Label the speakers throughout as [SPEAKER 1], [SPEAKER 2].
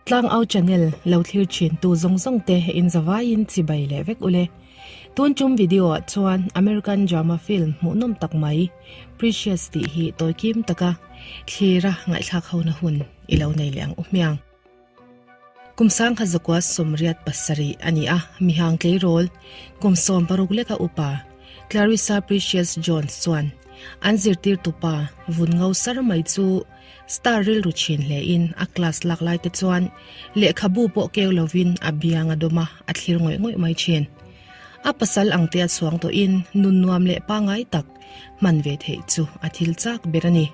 [SPEAKER 1] Tlangau channel lo thlir thin tu zawng zawng te in zavaiin chibai leh vek ule. Tun tum video ah chuan American drama film hmuhnawm tak mai Precious tih hi tawi kim taka thlira ngaihthlak ho na hun i lo nei leh ang u hmiang. Kum sangkhat zakua 87 a ni a, mihang tleirawl kum 60 leka upa Clarissa Precious Jones chuan an zirtirtu pa vun ngo sar mai chu star rilru thin hle in a class lak lai te chuan lehkhabu pawh keu lovin a biang a dawm a, a thlir ngawih ngawih mai thin. A pasal ang te a chhuang tawhin nun nuam leh pangai tak hman ve theih chu a thil chak ber a ni.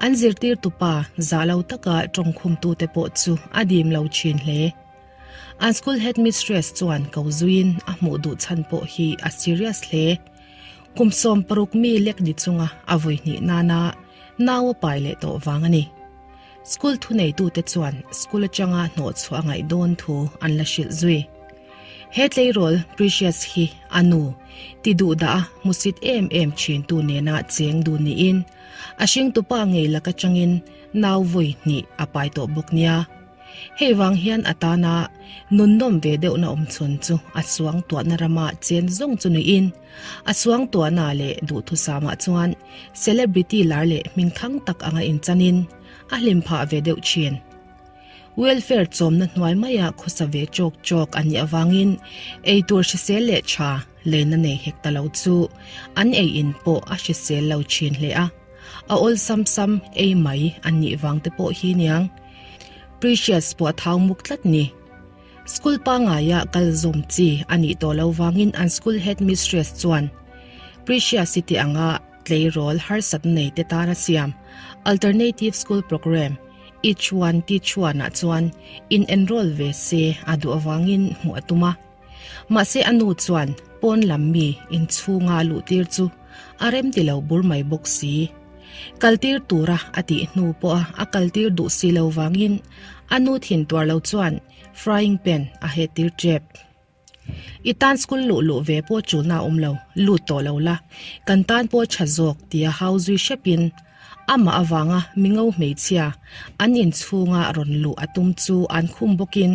[SPEAKER 1] An zirtirtu pa zah lo taka tawngkhumtute pawh chu a dim lo thin hle. An school headmistress chuan ko zuiin a hmuh duh chhan pawh hi a serious hle. Kum 60 mi lek ni chunga a vawi hnih nana nau a pai leh tawh vang a ni. School thuneitute chuan school atanga hnawhchhuah a ngaih dawn thu an la hrilh zui. He tleirawl Precious hi a nu ti duh dah a hmusit em em thintu nena cheng dun niin a hringtupa ngei lak atangin nau vawi hnih a pai tawh bawk nia. Hei vang hian a tana nunnawm ve deuhna awm chhun chu a suang tuahna rama chen zawng chu niin a suang tuahna leh duhthusamah chuan celebrity lar leh hmingthang tak anga inchanin a hlim phah ve deuh thin. Welfare chawmna hnuai maia khawsa ve chawk chawk a nih avangin eitur hrisel leh tha leina nei hek ta lo chu an ei in pawh a hrisel lo thin hle a, a awlsam sam ei mai an nih vang te pawh hi niang. Precious pawh a thau muk tlat ni. School pangaia kal zawm chi a nih tawh lo vangin an school headmistress chuan Precious-i tih anga tleirawl harsatna nei te tana siam Alternative School Programme Each One Teach One ah chuan in enroll ve se a duh avangin hmuh a tum a. Mahse a nu chuan pawn lam mi inchhunga luhtir chu a rem ti lo bur mai bawk si. Kaltir tura a tih hnu pawha a kaltir duh si lo vangin a nu thin tuar lo chuan frying pan a het tir tep. I tan school luh luh ve pawh chulna a awm lo, lut tawh lo la, kan tan pawh tha zawk tia hau zui hrepin amah avanga mingo hmeichhia an inchhunga rawn luh a tum chu an khum bawkin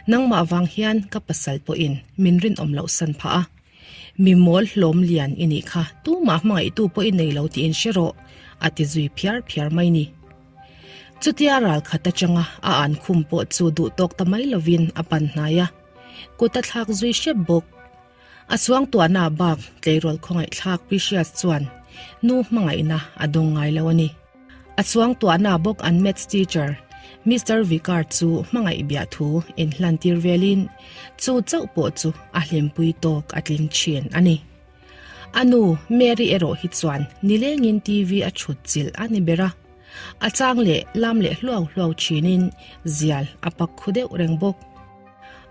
[SPEAKER 1] nangmah vang hian ka pasal pawhin min rinawm loh san phah a. Mi mawl hlawm lian i nih kha, tumah hmangaihtu pawh i nei lo tiin hre rawh, a ti zui phiar phiar mai ni. Chutia ral khat atanga a an khum pawh chu duh tawk ta mai lovin a pan hnai a, kut a thlak zui hrep bawk. A suangtuahna bak tleirawl khawngaihthlak Precious chuan nu hmangaihna a dawng ngai lo a ni. A suangtuahna bawk an maths teacher Mister Vicar chu hmangaih biah thu inhlantir velin chu chauh pawh chu a hlimpui tawk a tling thin a ni. A nu Mary erawh hi chuan nilengin TV a chhut chilh a ni ber a. A chang leh lam leh hluau hluau thinin zial a pak khu deuh reng bawk.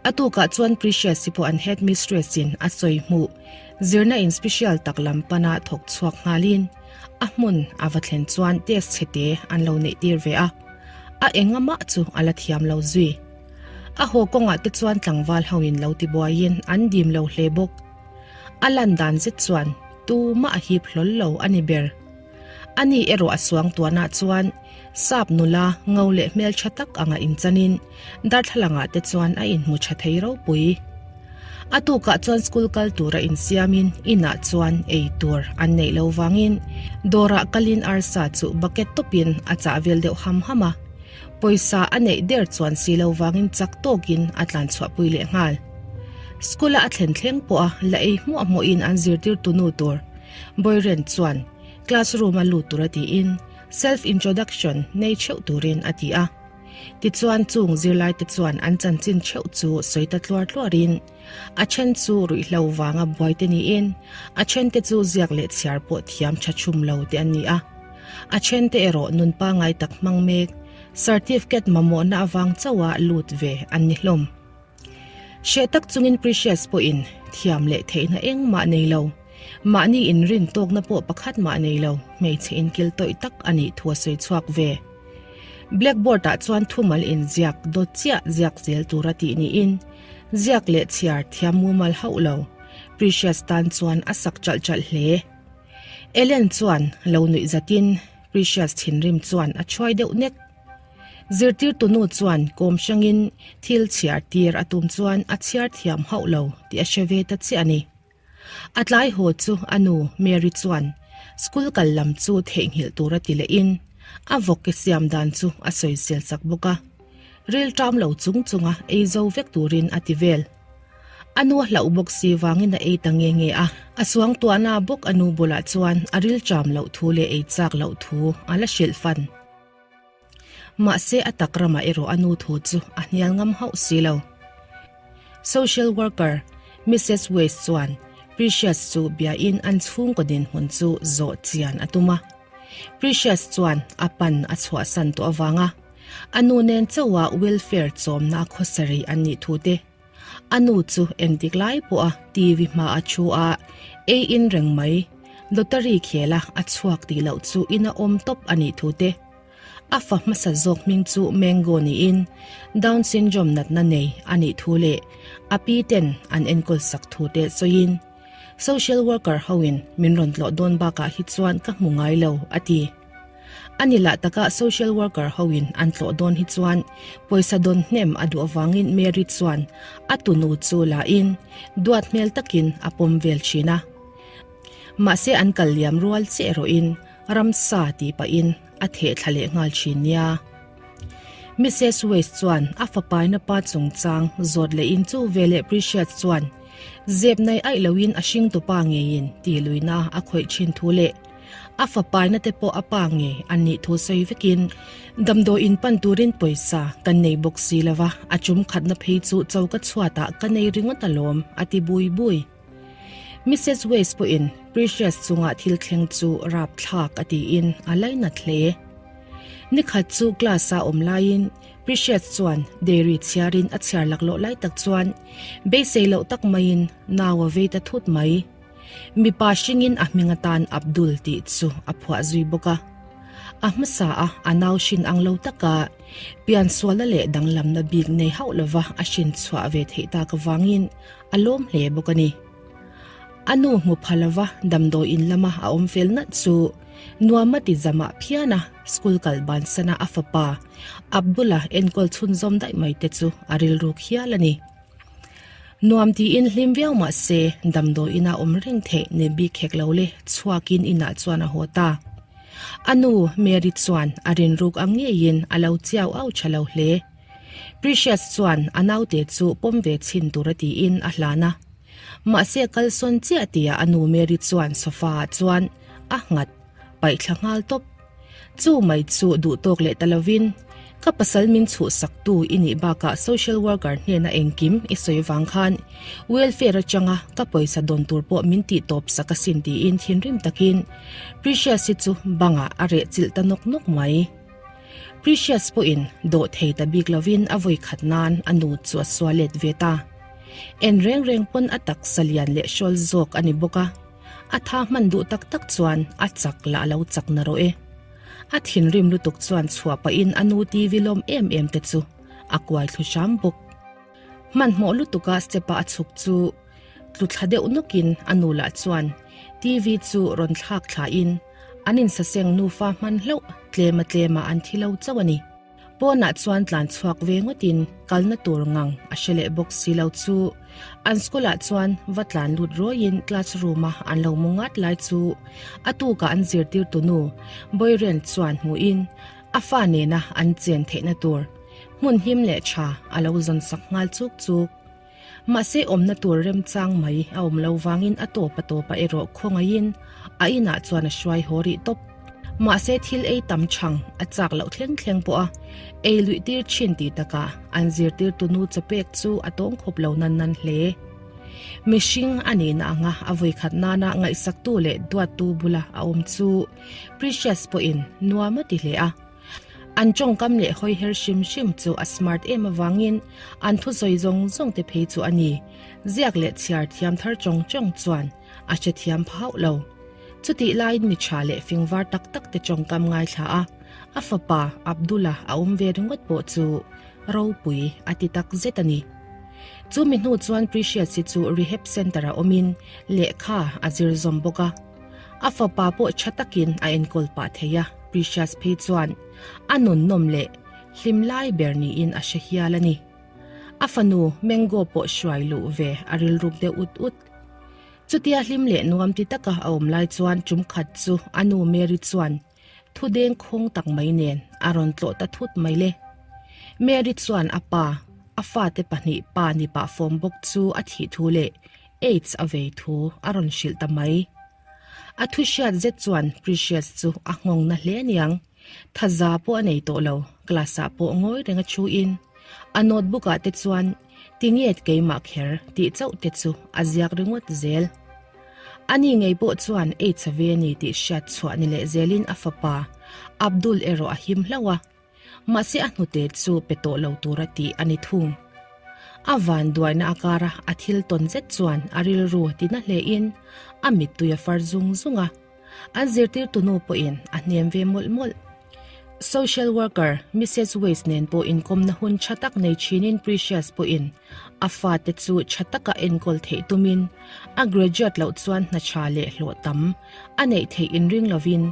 [SPEAKER 1] A tukah chuan Precious-i pawh an headmistress-in a sawi hmuh zirna in special tak lam pana thawk chhuak nghalin a hmun a va thlen chuan test chhete an lo neih tir ve a, a enga mah chu a la thiam lo zui. A haw kawngah te chuan tlangval hoin lo tibuaiin an dim lo hle bawk. A lan dan zet chuan tumah a hip hlawl lo a ni ber. Ani erawh a suangtuanah chuan sap nula ngo leh hmeltha tak anga inchanin darthlalangah te chuan a inhmu tha thei ropui. A tukah chuan school kal tura insiamin inah chuan ei tur an neih lo vangin dawrah kalin arsa chu bucket tawpin a chah vel deuh ham ham a. Pawisa a neih der chuan si lo vangin chak tawkin a tlan chhuahpui leh nghal. School-a a thlen thleng pawha la ei hmuah hmuahin an zirtirtu nu tur Boyren chuan classroom a lut tura tiin self introduction nei theuh turin a ti a. Tichuan chung zirlaite chuan an chanchin theuh chu sawi ta tluar tluarin a then chu ruihhlo vanga buai te niin a then te chu ziak leh chhiar pawh thiam tha chhum lo te an ni a. A then te erawh nun pangai tak hmang mek certificate mamawhna avang chauha lut ve an ni hlawm. Hreh tak chungin Precious pawhin thiam leh theihna engmah nei lo, mahni inrin tawkna pawh pakhat mah nei lo hmeichhe inkil tawih tak a nih thu a sawi chhuak ve. Blackboard ah chuan thumal inziak dawt chiah ziak zel tura tih niin ziak leh chhiar thiam mumal hauh lo Precious tan chuan a sak chalh chalh hle. Ellen chuan lo nuih zatin Precious thinrim chuan a chhuai deuh nek. Zirtirtu nu chuan kawm hrangin thil chhiar tir a tum chuan a chhiar thiam hauh lo tih a hre ve ta chiah a ni. A tlai haw chu a nu Mary chuan school kal lam chu theihnghilh tur a ti lehin a vawk ke siam dan chu a sawisel sak bawk a. Rilṭam lo chung chunga ei zo vek turin a ti vel. A nu a hlauh bawk si vangin a ei ta nge nge a. A suangtuahna bawk a nu bulah chuan a rilṭam loh thu leh ei chak loh thu a la hrilh fan. Mahse a tak ramah erawh a nu thu chu a hnial ngam hauh si lo. Social worker Missus West chuan Precious chu biain an chhungkaw dinhmun chu zawh chian a tum a. Precious chuan a pan a chhuahsan tawh avanga a nu nen chauha welfare chawmna khawsarei an nih thu te, A nu chu engtik lai pawha TV hma a thu a, ei in reng mai. Lottery khela a chhuak tih loh chu ina awm tawp a nih thu te. A fa hmasa zawk hming chu Mango niin Down syndrome natna nei a nih thu leh a pi ten an enkawl sak thu te sawiin social worker hoin min rawn tlawh dawn bakah hi chuan ka hmu ngai lo a ti. A ni lah taka social worker hoin an tlawh dawn hi chuan pawisa dawn hnem a duh avangin Mary chuan a tunu chu lahin duat hmel takin a pawm vel thin a. Mahse an kal liam rual che erawhin ramsa tih pahin a theh thla leh nghal thin nia. Missus West chuan a fapaina pa chungchang zawt lehin chu veleh Precious chuan zep nei aih loin a hringtupa ngeiin tih luihna a khawih thin thu leh A fapaina te pawh a pa nge an nih thu sawi vekin damdawiin pan turin pawisa kan nei bawk si lo va, a chum khatna phei chu choka chhuatah ka nei ringawt alawm, a ti bui bui. Missus West pawhin Precious chunga thil thleng chu rapthlak a tiin a lainat hle. Nikhat chu class-a awm laiin Precious chuan dairy chhiarin a chhiar laklawh lai tak chuan beisei loh tak maiin nau a vei ta thut mai. Mipa hringin a hming atan Abdul tih chu a phuah zui bawk a. A hmasa a a nau hrin ang lo taka piansualna leh danglamna bik nei hauh lova a hrin chhuah ve theih tak avangin a lawm hle bawk a ni. A nu hmu pha lova damdawiin lama a awm fel nalh chu nuam a ti zamah phian a, school kal bansana a fapa Abdul-a enkawl chhunzawm daih mai te chu a rilruk hial a ni. Nuam tiin hlim viau mah se damdawiin a awm reng theih ni bik khek lo le chhuakin inah chuan a haw ta. A nu Mary chuan a rinruk ang ngeiin a lo chiau au tha lo hle. Precious chuan a naute chu pawm ve chhin tur a tiin a hlan a. Mahse a kalsawn chiah tia a nu Mary chuan sofa ah chuan a nghat paih thla nghal tawp. Chu mai chu duh tawk leh ta lovin, ka pasal min chhuhsaktu i nih bakah social worker hnena engkim i sawi vang khan welfare atanga ka pawisa dawn tur pawh min tih tawp sak asin tiin thinrim takin Precious-i chu bangah a reh chilh ta nawk nawk mai. Precious pawhin dawh thei ta bik lovin a vawi khat nan a nu chu a sual let ve ta. En reng reng pawn a taksa lian leh hrawl zawk a ni bawk a. A tha hman duh tak tak chuan a chak lah a lo chak na rawh e. A thinrim lutuk chuan chhuah pahin a nu TV lawm em em te chu a kuai thlu hram bawk. Hmanhmawh lutuka step-a a chhuk chu tlu thla deuh nawkin a nu lah chuan TV chu rawn thlak thlain an insaseng nufa hman hlauh tlema tlema an thi lo chauh a ni. Pawnah chuan tlan chhuak ve ngawtin kalna tur ngang a hre leh bawk si lo chu an school ah chuan va tlan lut rawiin class room a an lo mu ngat lai chu a tukah an zirtirtu nu Boyren chuan hmuhin a fa nena an chen theihna tur hmun him leh tha a lo zawn sak nghal chuk chuk. Mahse awmna tur remchang mai a awm lo vangin a tawp a tawpah erawh khawngaihin a inah chuan a hruai haw rih tawp. Mahse thil ei tam chhang a chak loh thleng thleng pawh a ei luih tir thin tih takah an zirtirtu nu chawpek chu a tawng khawp lo nan nan hle. Mihring a nihna anga a vawikhat nana ngaihsaktu leh duattu bula a awm chu Precious pawhin nuam a ti hle a. An tawngkam leh hawiher hrim hrim chu a smart em avangin an thusawi zawng zawng te phei chu a ni. Ziak leh chhiar thiam thar chawng chawng chuan a hrethiam pha hauh lo. Chutih laiin mi tha leh fingvar tak tak te tawngkam ngaithla a, a fapa Abdullah a awm ve ringawt pawh chu ropui a ti tak zet a ni. Chu mi hnu chuan Precious-i chu rehab centre-ah awmin lehkha a zir zawm bawk a. A fapa pawh tha takin a enkawl pah thei a, Precious phei chuan a nunnawm leh. hlim lai ber niin a hre hial a ni. A fanu Mango pawh hruai luh ve a rilruk deuh ut ut. Chutia hlim leh nuam ti taka a awm lai chuan tum khat chu a nu Mary chuan thu deng khawng tak mai nen a rawn tlawh ta thut mai le. Mary chuan a pa, a fate pahnih pa ni pah fawm bawk chu a thih thu leh AIDS a vei thu a rawn hrilh ta mai. A thu hriat zet chuan Precious chu a nghawng na hle aniang. Thaza pawh a nei tawh lo, class ah pawh ngawi reng a thu in a notebook ah te chuan tinge keimah kher tih chauh te chu a ziak ringawt zel. Ani ngei pawh chuan AIDS a ve a ni tih hriat chhuah ni leh zelin a fapa Abdul erawh a him hlauh a. Mahse a hnute chu pe tawh lo tura tih a ni thung. A vanduaina a kara a thil tawn zet chuan a rilru tina hlein a mittui a far zung zung a. An zirtirtu nu pawhin a hnem ve mawlh mawlh. Social worker Missus Wace nen pawh inkawmna hun tha tak nei thinin Precious pawhin a fate chu tha taka enkawl theih tumin a graduate loh chuan hna tha leh hlawh tam a neih theih inring lovin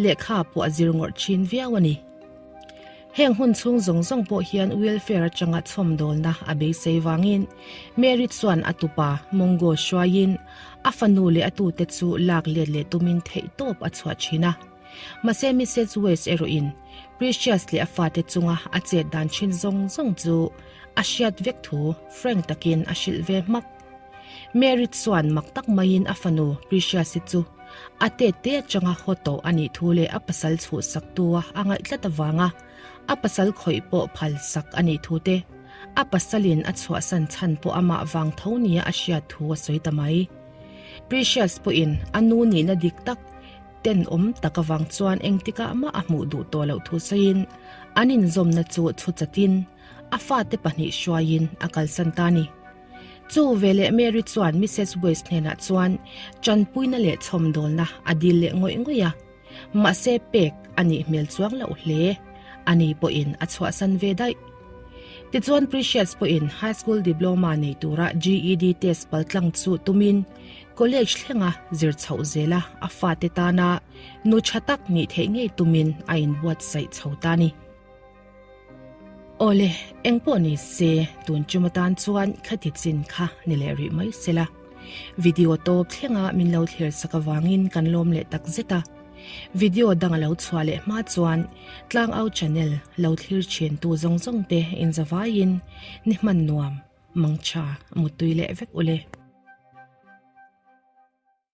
[SPEAKER 1] lehkha pawh a zir ngawrh thin viau a ni. Heng hun chhung zawng zawng pawh hian welfare atanga chhawmdawlna a beisei vangin Mary chuan a tupa Mongo hruaiin a fanu leh a tute chu lak let leh tumin theihtawp a chhuah thin a. Mahse Missus West erawhin Precious leh a fate chunga a chet dan thin zawng zawng chu a hriat vek thu Frank takin a hrilh ve hmak. Mary chuan mak tak maiin a fanu Precious-i chu a tet te atanga haw tawh a nih thu leh a pasal chhuhsak tua a ngaih tlat avanga a pasal khawih pawh phalsak a nih thu te, a pasalin a chhuahsan chhan pawh amah vang tho nia a hriat thu a sawi ta mai. Precious pawhin a nu nihna dik tak tenawm tak avang chuan engtikah mah a hmuh duh tawh loh thu sawiin an inzawmna chu chhu chatin a fate pahnih hruaiin a kalsan ta a ni. Chu veleh Mary chuan Missus West hnenah chuan tanpuina leh chhawmdawlna a dil leh ngawih ngawih a, mahse pek a nih hmel chuang loh hle, ani pawhin a chhuahsan ve daih. Tichuan Precious pawhin High School Diploma nei tura GED test paltlang chu tumin College thlenga zir chhoh zela a fate tana nu tha tak nih theih ngei tumin a inbuatsaih chho ta a ni. Awle, eng pawh ni se, tun tum atan chuan khati chin kha ni leh rih mai sela. Video tawp thlenga min lo thlir sak avangin kan lawm leh tak zet a. Video dang a lo chhuah leh hma chuan Tlangau channel lo thlir thin tu zawng zawng te inzavaiin ni hman nuam, mangtha, muttui leh vek ule.